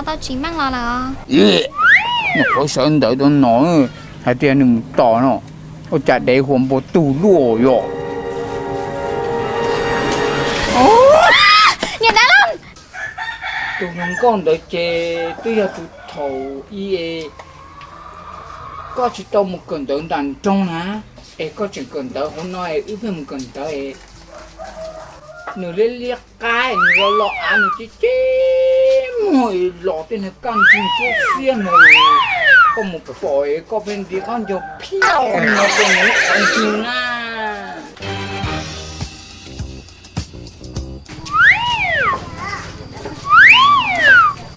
tau Tsis Meej los lawm. Nws qhuav sawv ntawd rau no, hais tias nws mus tos no, ua cas dev huas npua tug luaj yom. Niam dab laug, tus hluas nkauj ntawd ces twb yog tus thaum ub es koj tsis tau mus kawm ntawv nram nroog na, es koj tseem kawm ntawv hauv no es wb pheej mus kawm ntawv es nws liab liab qaib, nws los los av, nws ceb ceb muag es los tej niag kaj ntug cuab xiab no, koj mus pom es koj pheej nti qab ncaug phiaj no rau nws qhov ncig na.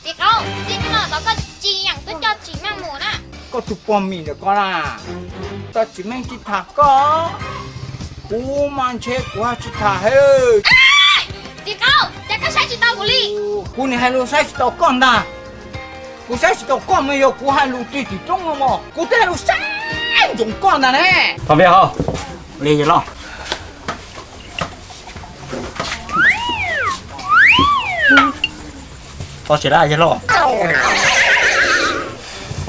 Txiv qaub, txij no tod koj tsis yeem tuaj coj Tsis Meej mus na. Koj tus pog mim ntawm koj na, tau Tsis Meej tsis tham koj, kuv mas ntshe kuv haj tsis tham heev. Txiv qaub, cas koj saib tsis taus kuv li? Kuv nim hais lus saib tsis taus koj ntag. Kuv saib tsis taus koj mas yog kuv hais lus ris tim roob no mos, kuv twb hais lus saib ntsoov koj ntag ne. Thov vij hos, li yawg loj. Txhob tsis laj yawg loj.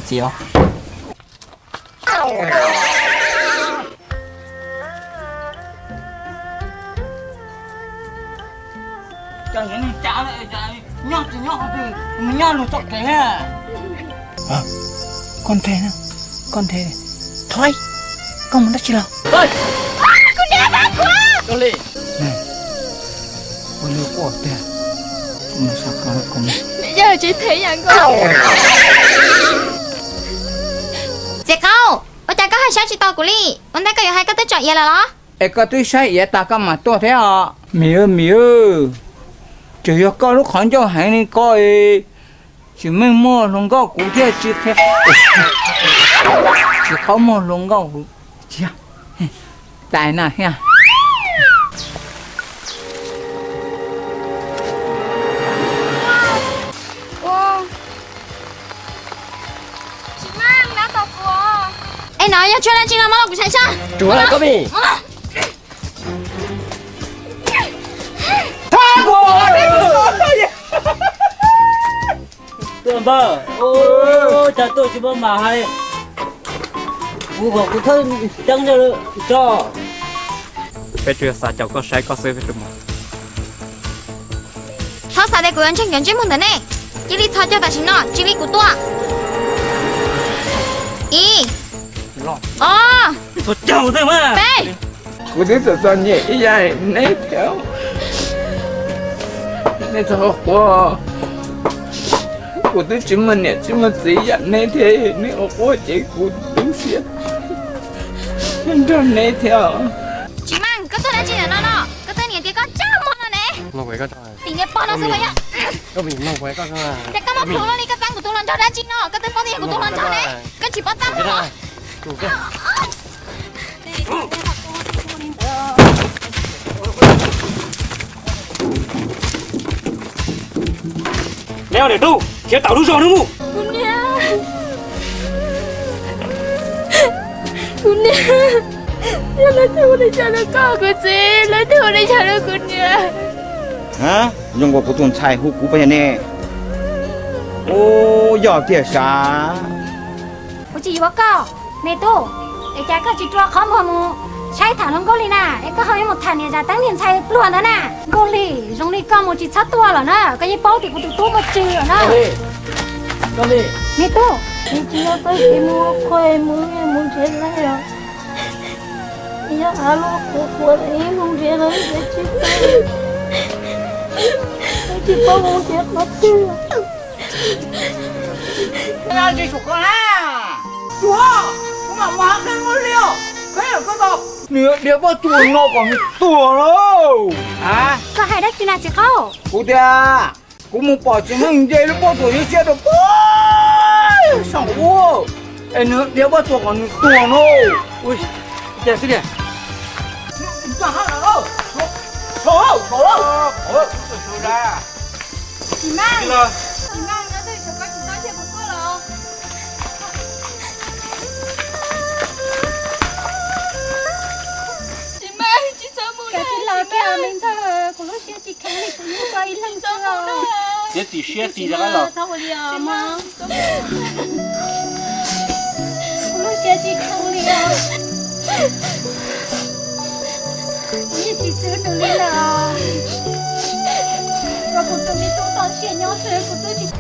Txiv os. Cov niag neeg cav, nyob tsis nyob qhov twg, nws nyob lus txoj kev. Koj nthe, koj nthe, thov, koj mus dab tsi los? Kuv niam pab kuv. Koj li, ua li quaj tiag, mus sab koj kom. Yog tsis them yam nkaus. Txiv qaub, ua cas koj haj saib tsis taus kuv li? Ua ntej koj yuav hais koj twb tsom iav lawm los? Es koj twb saib iav tag koj mam tuaj thiab os. Mim, mim, tsuas yog koj lub qhov ncauj heev li ko es tsis meej muaj hluas nkauj kuv thiaj tsis qhia, tsis qhov muaj hluas nkauj kuv thiab. Tais na thiab. Es no yog tshuaj dab tsi no muab los kuv saib saib. Tsuav koj mi. Tuaj npawg, cas tuaj tsis muaj mas hais, kuv kom kuv thawb ceeb tso. Peb tsuas xav caum koj saib koj xwb peb tus muam. Txhob xav tias kuv yuav ntseeg cov ntsej muag ntawm nej. Cia li txhos caug tam sim no, cia li kuv tuaj. Ib, ob, peb. Kuv twb txom txom nyem ib yam neb thiab. Nej txhob quaj, kuv twb tsis muaj niam tsis muaj txiv yam neb thiab, neb ua quaj ces kuv tu siab nrog neb thiab. Tsis Meej, koj tuaj dab tsi ntawm no no? Koj twb niam tias koj txaj muag no ne. Tim niag pog no xwb puas yog? Ces koj muab plhuav luaj li koj txeeb kuv tus hluas nraug dab tsi no? Koj twb paub tias yog kuv tus hluas nraug ne, koj tsis paub txaj muag los? Neb ob niam tub, khiav tawm lub zos no mus. Kuv niam, kuv niam, yog leej twg ua li cas rau koj kuv txiv, leej twg ua li cas rau kuv niam? Zoo nkaus kuv tus ntxhais hu kuv puas yog ne? Ub, yog tiag sav. Kuv tsis yuav koj, me tub. Es cas koj tsis rua qhov muag mus saib tham hluas nkauj li na? Es koj ho yuav mus tham niam zam teeb niag ntxhais pluag ntawd na. Nkauj Hli, zoo li koj mus tsis txhob tuaj lawm na, koj yeej paub tias kuv tus tub muaj tswv lawm na. Me tub, tsis yog koj tsis mus ua qhua mus mus nrhiav lawv os. Yog av luaj qhuav qhuav ib mus nrhiav lawv ces tsis pom, tsis paub mus nrhiav qhov twg. Tsis sum koj na. Tuag, kuv mam mus hab qeej ua liaj, koj tau. Nws diav pob tsuas no kom nws tuag lauj. Koj hais dab tsi na txiv qaub? Kuv tias kuv mus pom txiv neej nce lub pob tsuas yuav xiab rau pem saum ub, es nws diav pob tsuas kom nws tuag no. Ua cas xwb tiag? Tsis Meej, Tsis Meej, koj tsis txhob cia kuv tuaj los. Tsis Meej, tsis txhob mus na, tsis los kiag me ntxawg, kuv lub siab tsis kheev li, kuv yeej koj ib leeg xwb os. Neb txiv siab tsis zoo los.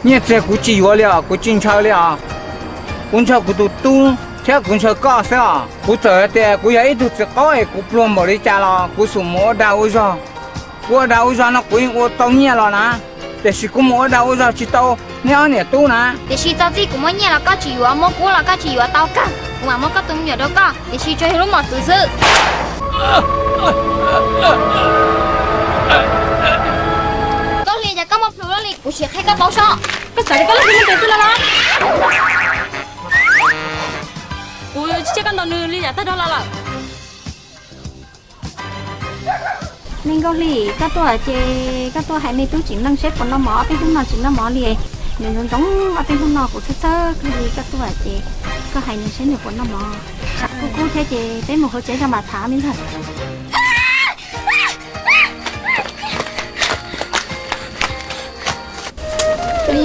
Nyiaj txiag kuv tsis yuav li os, kuv tsis ntshaw li os. Kuv ntshaw kuv tus tub thiab kuv ntshaw koj xwb os. Kuv txawm tias kuv yog ib tug txiv qaub es kuv pluag npaum li cas los kuv xum mus ua dag ua zog. Kuv ua dag ua zog no kuv yeej ua tau nyiaj los na, tiam sis kuv mus ua dag ua zog tsis tau neb ob niam tub na. Tiam sis txog txij kuv muaj nyiaj los koj tsis yuav, muaj kub los koj tsis yuav tau kawg. Kuv mam muab koj tus me nyuam rau koj, tiam sis tsuas yog lub mos txwv xwb. Koj hli cas koj muaj plhus luaj li, kuv sim qhia koj tau soj. Koj xav tias koj lub hli muaj tes xwb los los? Kuv tsis cia koj ntaus nws li yam tag nrho los lawm. Me Nkauj Hli, koj tuaj ces koj tuaj hais me tub Tsim Meej seb puas noj mov, ob peb hnub no tsis noj mov li. Nws ntxoov ntxoov ob peb hnub no kuv txhawj txhawj kawg li, koj tuaj ces koj hais nws seb nws puas noj mov. Tshav kub kub thiab ces peb mus hauv tsev zog mam tham me ntxhais.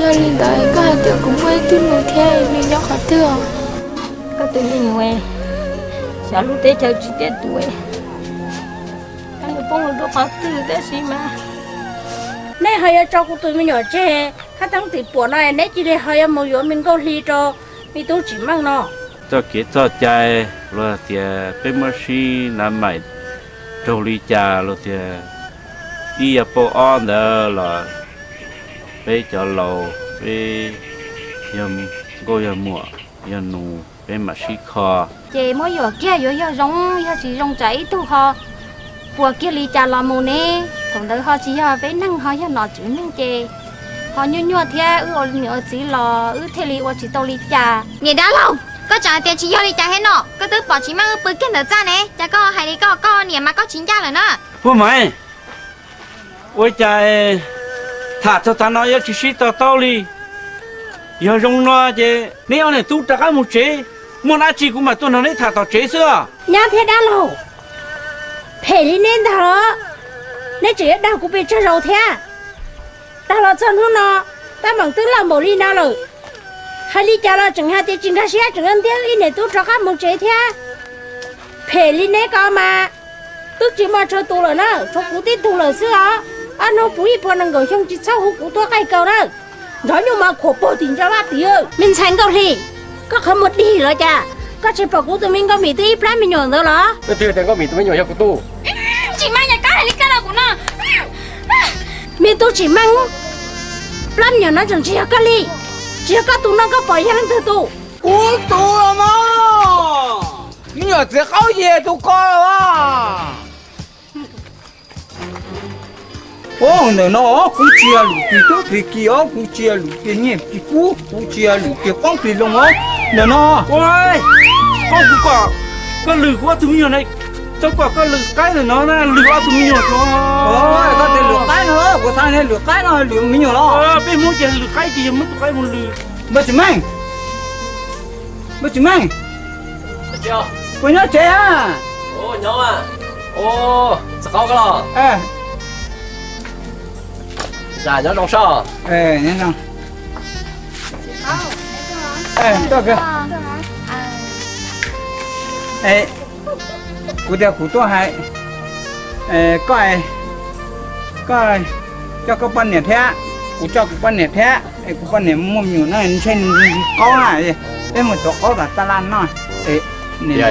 Yog li ntawd koj hais tias kuv muaj ib tug nus thiab nws nyob qhov twg os? Koj tus me nyuam xyov lub teb chaws tsis tiaj tus, koj yuav poob lawm rau qhov twg tab sis mas. Nej ho yuav tso kuv tus me nyuam tseg, khab teeb tim puam no neb cia li ho yuav mus yuav me Nkauj Hli rau me tub Tsim Meej no. Txoj kev txoj cai los tias peb muab sib nav maim raug li cas los tias ib yog pauj ob ntawd los peb cov laus peb yog nkauj yog muam yog nus peb mam sib kho. Ces muab yuam kiag yuav yog zoo, yog tsis zoo tsam ib tug ho puas kiag li cas los mus ne. Thaum ntawd ho tsis yog peb neeg ho yog nom tswv neeg ces ho nyuaj nyuaj thiab wb ua niam ua txiv los wb thiaj li ua tsis tau li cas. Niam dab laug, koj tseem hais tias tsis yog li cas thiab no, koj twb pom Tsim Meej wb pw kiag ntawm txaj ne, cas koj hais li koj, koj niam mas koj tsis ncaj lawm na. Puag Maiv, ua cas tham txog tav no yuav tsis sib to taub li? Yog zoo no ces neb ob niam tub rov qab mus tsev, muaj dab tsi kuv mam tuaj nrog neb tham tom tsev xwb. Nyab thiab dab laug, phem li neb ntag los, neb tseem yuav dag kuv pes tsawg zaus thiab. Tag los txog hnub no, tab meem twb loj npaum li no lawm, hais li cas los tseem hais tias tsis nkag siab, tseem yuav ntiab ib niam tub rov qab mus tsev thiab. Phem li neb ko mas, twb tsis muaj tsawg tus lawm na, tshuav kuv tib tug lawm xwb os. Ob hnub puv ib puas nees nkaum xyoo tsis txhob hu kuv tuaj qaij kaus na. Nrov nyuj mos khuam puag tim ntsa vaj tim. Me ntxhais Nkauj Hli, koj qhov muag dig los cas? Koj tsis pom kuv tus me Nkauj Mim twb ib plab me nyuam ntawd los? Koj twb tias Nkauj Mim tus me nyuam yog kuv tug. Tsis meej, yog koj hais li koj rau kuv no. Me tub Tsim Meej, plab me nyuam no tseem tsis yog koj li, tsis yog koj tus no, koj pom yog leej twg tus? Kuv tus los mas, me nyuam txiv qaub yig tus ko los as. Ntawm no kuv tsis yog lwm tus tub plig kis os, kuv tsis yog lwm tus nyiaj plig kub, kuv tsis yog lwm tus qoob plig loo os. Ntawm no, koj kuv kom koj lwm kuv ob tug me nyuam na, tau kom koj lwm qaib ntawm no na, lwm ob tug me nyuam no. Koj tias lwm qaib no, kuv xav tias lwm qaib no lwm me nyuam los. Peb Hmoob ces lwm qaib ces yog muab tus qaib mus lwm. Npawg Tsim Meej, npawg Tsim Meej, puas nyob tsev a? Txiv qaub koj los? Zam nyob zoo soj. Kuv tias kuv tuaj hais, koj, koj coj koj poj niam thiab, kuv coj kuv poj niam thiab, es kuv poj niam muaj me nyuam no ntshe nws qaub na, peb mus tuav qaub tom taj laj noj. Niam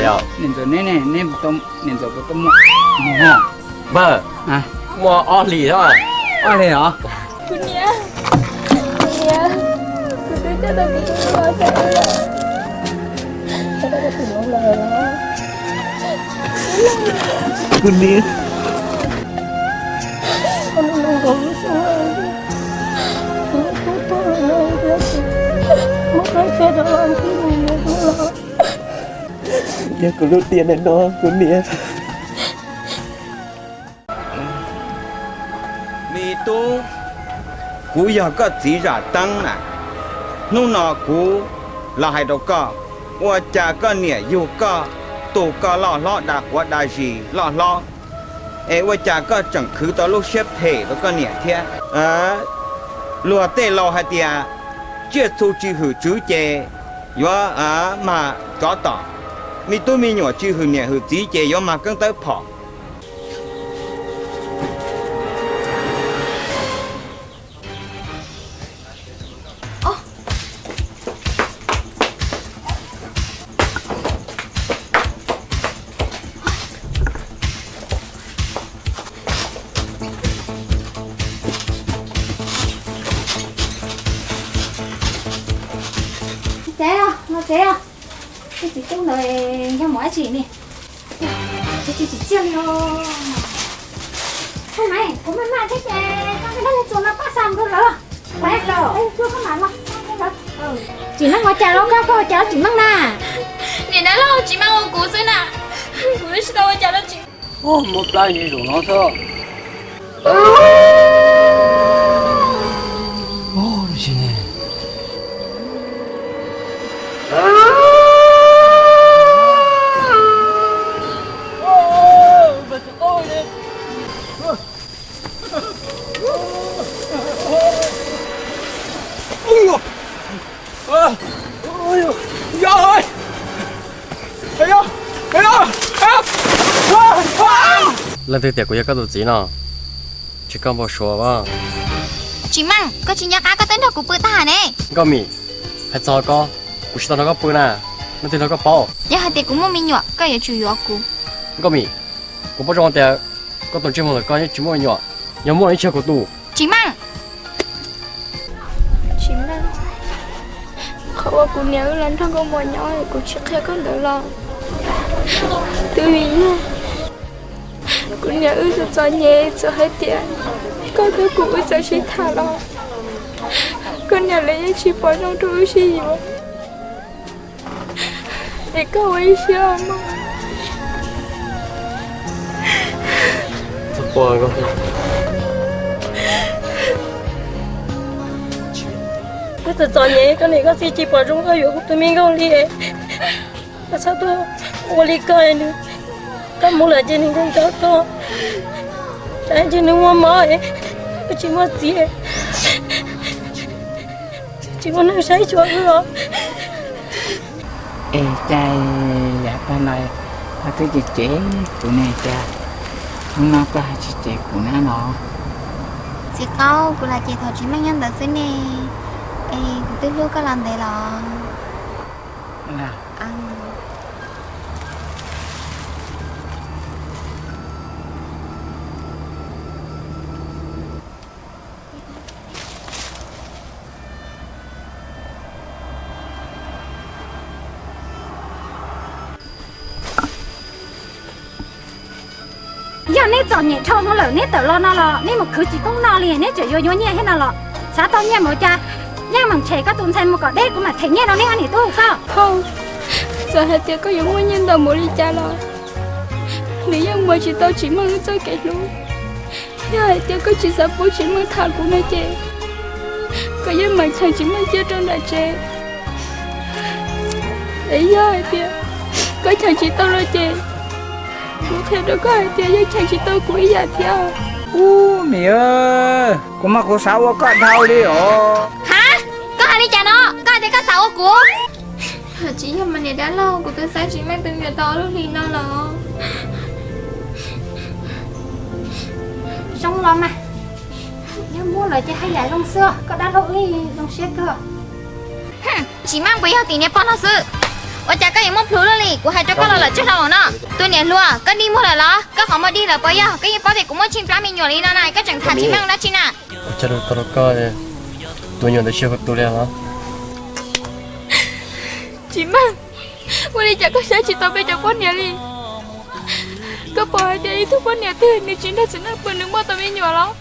ntxawm neb ne, neb, niam ntxawm puas tau muaj hmo? Npawg, muaj ob hlis os. Ob hlis os? Kuv niam, kuv niam, kuv twb coj tau kuv tus me nyuam tseg lawm. Kuv niam, yog kuv lub tiam ntawm no kuv niam. Me tub, kuv yog koj txiv Zam Teeb na. Hnub no kuv los hais rau koj, ua cas koj niam yug koj, tu koj loj hlob, da quav da zis loj hlob, es ua cas koj tseem khwv tau lub siab phem rau koj niam thiab? Luag tej laus hais tias, tsiaj txhu tsis hwm tswv ces yuav mag tsov tom, me tub me nyuam tsis hwm niam hwm txiv ces yuav mag keeb tawb phom. Tsev os, no tsev os. Tej txiv tub ntawd yog mus dab tsi ne? Tsis txiaj li os. Tsis meej, kuv maj maj thiab ces koj tej dab tsuag no pab xa mus rau lawv. Tsim Meej ua cas los koj, koj ua cas Tsim Meej na? Niam dab laug, Tsim Meej ua kuv xwb na. Kuv twb tsis tau ua cas rau Tsim Meej. Muab plab ntsis zaum no xwb. Leej twg tias kuv yog koj tus txiv no? Tsis koj npau suav as. Tsim Meej, koj tsis nco qab koj twb nrog kuv pw tag ne. Nkauj Mim, hais txog koj, kuv tsis tau nrog koj pw na. Leej twg nrog koj paub? Yog hais tias kuv muaj me nyuam, koj yuav tsum yuav kuv. Nkauj Mim, kuv paub zoo tias koj tus ntsej muag ntawm koj yeej tsis muaj me nyuam, yog muaj los yeej tsis yog kuv tus. Tsim Meej, Tsim Meej, qhov uas kuv niam wb los nrog nkauj muam nyob kuv tsis qhia koj ntawd los twb vim yog kuv niam wb txom txom nyem, txawm hais tias koj thiab kuv wb txawm sib tham los koj niam lawv yeej tsis pom zoo rau wb sib yuav. Es koj ua ib siab mog. Wb txom txom nyem, koj niam koj txiv tsis pom zoo koj yuav kuv tus me nkauj li. Koj txhob tuaj ua li koj, nws, koj mus lawm ces nws nco nco koj. Tsam ces nws muaj mob, koj tsis muaj txiv, tsis muaj neeg saib xyuas wb os. Es cas yav tag no koj twb cem cem kuv ne, cas hnub no koj ho tsis cem kuv na no? Txiv Qaub, kuv lam cem thaum Tsim Meej nyob ntawd xwb ne, es kuv twb hlub koj los ntev los. Yog neb txom nyem dhau no lawm neb tawm los no los neb mus khwv tsis koob noj li, neb tseem yuav yuav nyiaj thiab no los? Xav tau nyiaj mus ua cas? Yeej meem tshem koj tus ntxhais mus kom deb, kuv mam them nyiaj rau neb ob niam tub koj. Hauj, txawm hais tias koj yuav muaj nyiaj ntau npaum li cas los nws yeej muab tsis tau Tsim Meej wb txoj kev hlub. Yog hais tias koj tsis xav pub Tsim Meej tham kuv no ces koj yeej meem cheem Tsim Meej cia rau nram tsev. Es yog hais tias koj cheem tsis tau no ces kuv qhia rau koj hais tias yeej cheem tsis tau kuv ib yam thiab. Ub, Mim, kuv mas kuv xav ua koj dhau li os. Ha, koj hais li cas no? Koj hais tias koj xav ua kuv? Tsis yog mas niam dab laug, kuv twb xaiv Tsim Meej tus me nyuam tau ob lub hlis no los. Zoo los mas, yog muaj lawm ces haj yam zoo xwb, koj dab laug wb zoo siab kawg. Tsim Meej, puas yog tim niag pog no xwb? Ua cas koj yuav muaj plhus luaj li? Kuv hais rau koj los lawm tsawg zaus no. Tus niam hluas, koj dig muag lawm los? Koj qhov muag dig lawm puas yog? Koj yeej paub tias kuv muaj tsheej plab me nyuam li no na, koj tseem tham Tsim Meej dab tsi na? Ua cas rau koj, tus me nyuam ntawd tsis yog kuv tus li los? Tsim Meej, ua li cas koj saib tsis taus peb cov poj niam li? Koj pom hais tias ib tug poj niam twg nws tsis nrog txiv neej pw nws muaj tau me nyuam los?